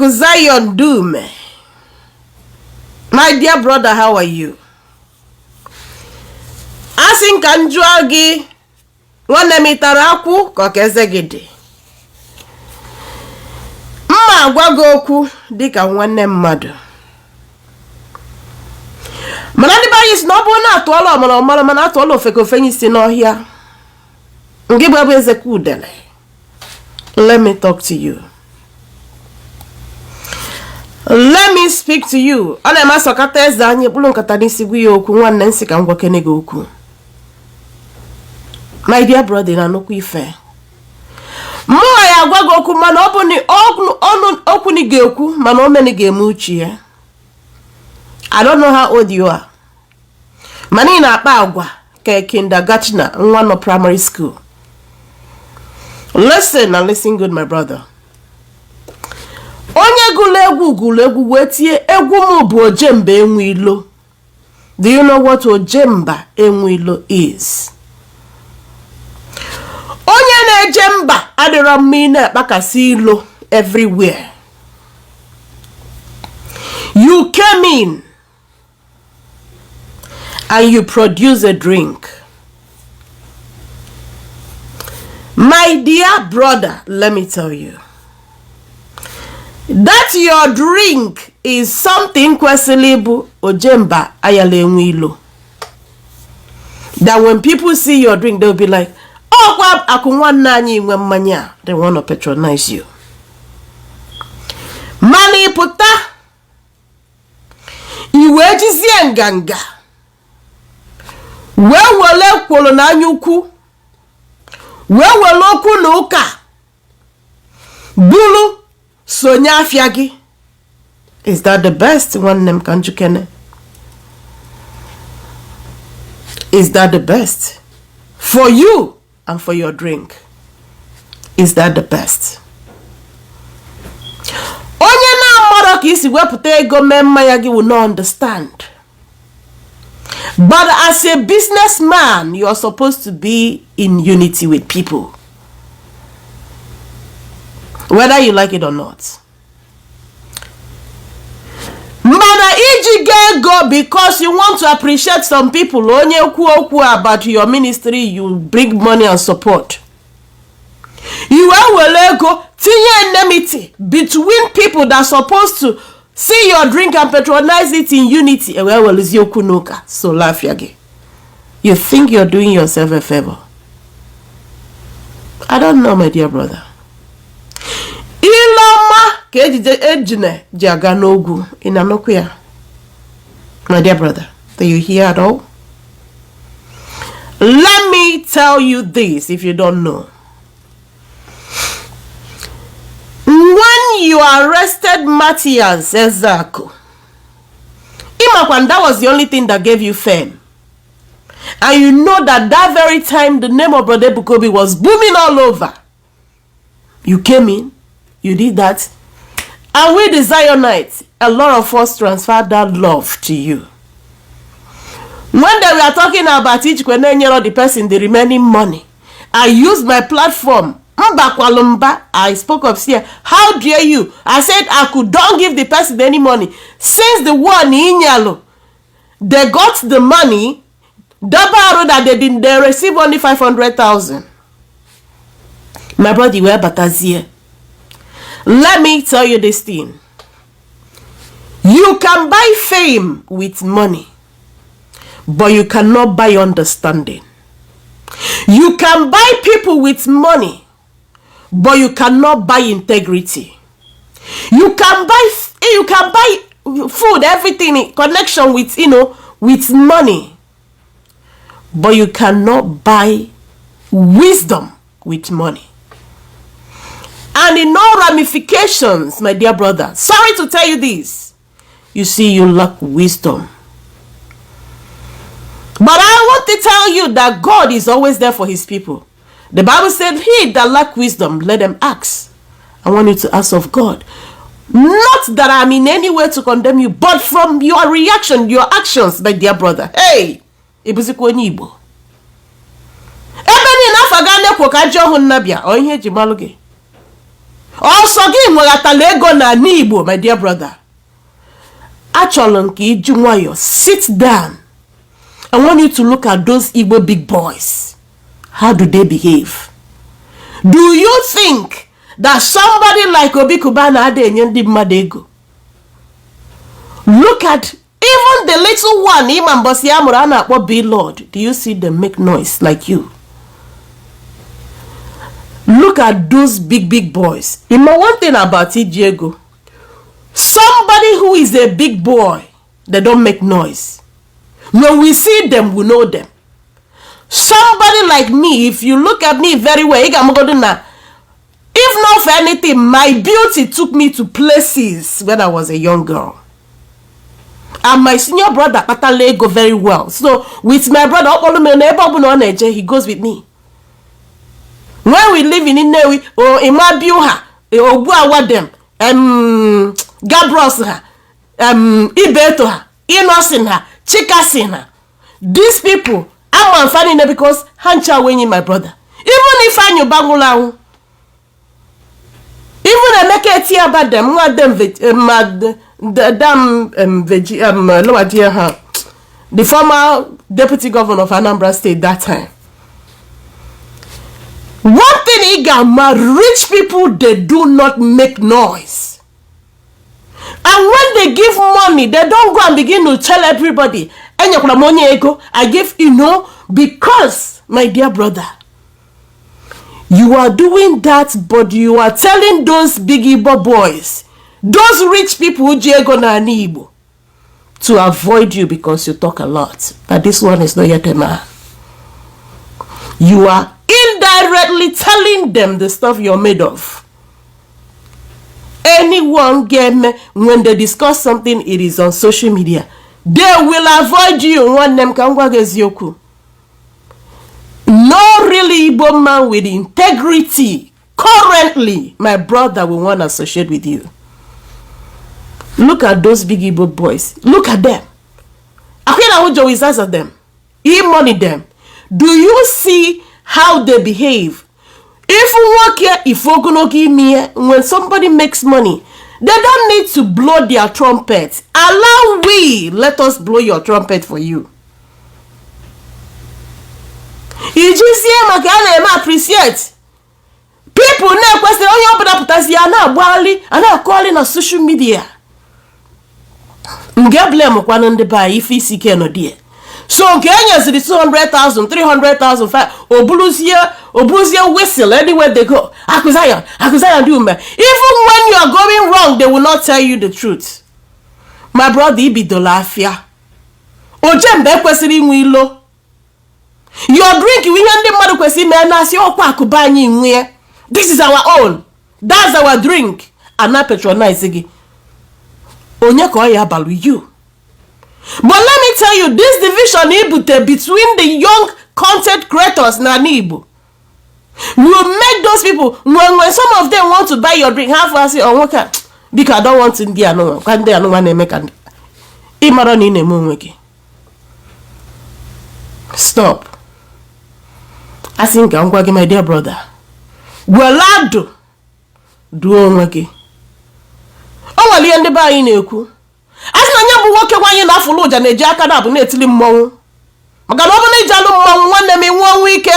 Akụ Zion Dume, my dear brother, how are you? Asị m ka m jụọ gị, nwanne m, ị tara akwụ ka ọ ka eze gị dị mma? Agwa gị okwu dịka nwanne mmadụ, mana ndị be anyị sị na ọ bụrụ na atụọla ọmara ọmara, mana atụọla ofeke ofenye isi n'ọhịa. Ngị bụ eze ka udele. Let me talk to you, let me speak to you. Ọ na-eme asọkata eze anyị kpụrụ nkata n'isi gwa ya okwu. Nwanne, nsị ka m gwakene gị okwu. My dear brother, na nnukwu ife mmụọ ya agwa gị okwu, mana ọ bụ na ọnụ okwu na ị ga-ekwu, mana omeni ga-eme uche ya. I don't know how old you are, mana ị na-akpa agwa ka kindergartner, nwa nọ primary school. Listen and listen good, my brother. Onye gụrụ egwu gụrụ egwu wee tie egwu m bụ Ojemba Enwe Ilo. Do you know what Ojemba Enwe Ilo is? Onye na-eje mba adịrọ mma ị na-akpakasị ilo everywhere. You came in and you produce a drink. My dear brother, let me tell you that your drink is something kwesịrị ịbụ Ojemba ayala enwe ilo, that when people see your drink, they'll be like, "Ọkwa akụ nwanne anyị nwe mmanya a." They want to patronize you. Mana ị pụta, i wee jizie nganga wee were ekworo na anya ukwu, wee were okwu na ụka buru sonye afịa gị. Is that the best? Nwanne m, ka njikene, is that the best for you and for your drink? Is that the best? Onye na-amarọ ka isi wepụta ego mee mmanya gị will not understand. But as a businessman, you are supposed to be in unity with people, whether you like it or not. Mana iji ga ego because you want to appreciate some people, onye kwuo okwu about your ministry, you bring money and support. I wee were ego tinye enmity between people that supposed to see your drink and patronize it in unity, e wee werezie okwu n'ụka so lafia gị. You think you're doing yourself a favor? I don't know, my dear brother. Ile ọma ka ejije ejine ji aga n'ogwu. Ị na-anụkwu ya, my dear brother? Do you hear at all? Let me tell you this, if you don't know. When you arrested Matthias Ezeaku, Imakwan, that was the only thing that gave you fame. And you know that that very time the name of Brother Ebuka Obi was booming all over. You came in, you did that. And we the Zionites, a lot of us transferred that love to you. When they were talking about ijikwa na-enyere the person the remaining money, I used my platform. Mba mba, I spoke up here. "How dare you?" I said, "I could don't give the person any money. Since the one in Yalo, they got the money, double that they didn't, they receive only 500,000." My brother, where batazie? Let me tell you this thing. You can buy fame with money, but you cannot buy understanding. You can buy people with money, but you cannot buy integrity. You can buy food, everything in connection with you know with money, but you cannot buy wisdom with money. And in all ramifications, my dear brother, sorry to tell you this, you see, you lack wisdom. But I want to tell you that God is always there for his people. The Bible said, "He that lack wisdom, let them ask." I want you to ask of God. Not that I'm in any way to condemn you, but from your reaction, your actions, my dear brother. Hey, ịbụzikwa onye Igbo. Ebe niile afọ ga na-ekwo ka ajọ ọhụ nnabịa, ọ ihe eji malụ gị. Ọ sọ gị nweghatala ego na ala Igbo, my dear brother. Achọrọ m ka i ji nwayọ sit down. I want you to look at those Igbo big boys. How do they behave? Do you think that somebody like Obi Cubana adịghị enye ndị mmadụ ego? Look at even the little one ịma mbọsị a mụrụ a na-akpọ Blord. Do you see them make noise like you? Look at those big big boys. Ịma one thing about iji ego, somebody who is a big boy, they don't make noise. When we see them, we know them. Somebody like me, if you look at me very well, ị ga-amagodo na if not for anything, my beauty took me to places when I was a young girl. And my senior brother kpatala ego very well, so with my brother, ọ kpọrọ m na ebe ọbụla ọ na-eje, he goes with me. When we live in Nnewi o Imabiu ha, Ogbuawa dem, Gabros ha, Ibeto ha, Innoson ha, Chikason ha, these people, ama m fa niile because ha ncha wụ enyi my brother. Even Ifeanyi Uba nwụrụ anwụ, even Emeka Etiaba dem, nwa dem, dam veji lọwadie ha, the former deputy governor of Anambra State that time. One thing ị ga-ama, rich people, they do not make noise. And when they give money, they don't go and begin to tell everybody, "Enyekwara m onye ego, I give," because, my dear brother, you are doing that, but you are telling those big Igbo boys, those rich people ji ego n'ala Igbo, to avoid you because you talk a lot, that this one is not yet a man. You are indirectly telling them the stuff you're made of. Anyone ga-eme, when they discuss something, it is on social media, they will avoid you. Nwanne m, ka m gwa gị eziokwu, no real Igbo man with integrity currently, my brother, will want to associate with you. Look at those big Igbo boys. Look at them. Akwena Ujo is of them, E-Money them. Do you see how they behave? If nwoke ife ogologo imi ya, when somebody makes money, they don't need to blow their trumpet. Allow we, let us blow your trumpet for you. Ijizie maka a na-eme appreciate people na-ekwesịrị onye ọbụla pụtazi ya na-agbagharị, a na-akọgharị na social media. Nge blame kwanụ ndị be anyị, ife isi ike nọ die. So nke e nyeziri 200,000, 300,000, oburuzie whistle anywhere they go, "Akụ Zion, Akụ Zion" dị ume. Even when you are going wrong, they will not tell you the truth. My brother, ibidola afịa ojembe ekwesịrị inwe ilo. Your drink ihe ndị mmadụ kwesịrị ime na-asị ọkwa akụba anyị nwee, "This is our own, that's our drink," ana patronize gị. Onye ka ọ ya abalụ you? But let me tell you, this division ibute between the young content creators na Igbo will make those people, when some of them want to buy your drink, ha asị, "Ọ nwoke a, biko, I don't want ndị anụnwa ka ndị anụnwa na-eme ka ndị ịmara na ị na-eme onwe gị." Stop. Asị m ka m gwa gị, my dear brother, were adụ duo onwe gị. O nwere ihe ndị be anyị na-ekwu, a sị na onye bụ nwoke nwaanyị na-afụlụ ụja na-eji aka na abụ na-etili mmọnwụ, maka na ọ bụrụ na iji alụ mmọnwụ, nwanne m, ịnwụ ọnwụ ike.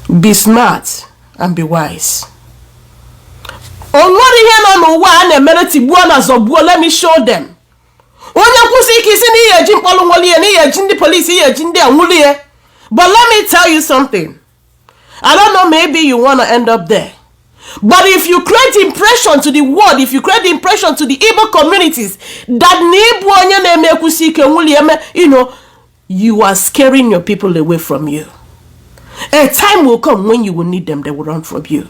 Be smart and be wise. O nwere ihe nọ n'ụwa a na-emere tigbuo na zọgbuo. Let me show them. Onye kwụsị ike isi na ihe eji mkpọrọ nwere na ihe eji ndị polisi, ihe eji ndị a nwụlie. But let me tell you something. I don't know, maybe you want to end up there, but if you create impression to the world, if you create impression to the Igbo communities that na ịbụ onye na-eme ekwusi ike nwụlie eme, you are scaring your people away from you. A time will come when you will need them, they will run from you.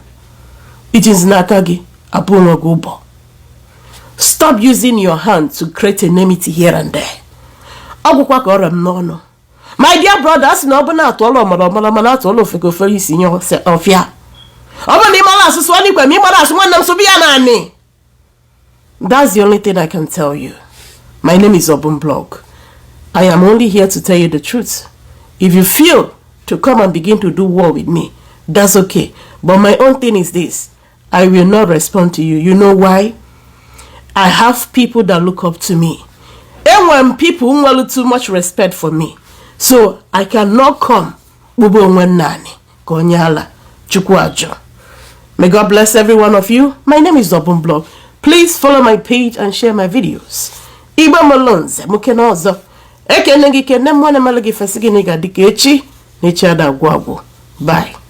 Ijizi n'aka gị abụ onwe gị ụbọ. Stop using your hand to create enmity here and there. Ọgwụkwa ka ọrịa m n'ọnụ, my dear brother. A sị na ọ bụ na atụọla ọmara ọmara, mana atụọla ofeke ofere isi nye ọfịa. Ọ bụrụ na ị mara asụsụ ọnụ ma ị mara asụ, nwanne m, sụbụ ya naanị. That's the only thing I can tell you. My name is Obum Blog. I am only here to tell you the truth. If you feel to come and begin to do war with me, That's okay. But my own thing is this: I will not respond to you. You know why? I have people that look up to me. Enwere m people nwere too much respect for me. So I cannot come kpụba onwe m naanị ka onye ala Chukwu ajụ. May God bless every one of you. My name is Obum Blog. Please follow my page and share my videos. Igbo Malonze, mụ na ọzọ. Ekene gị kene mmụọ na-emelụ gị fesi gị na ị ga-adị ka echi na echi ada agwụ agwụ. Bye.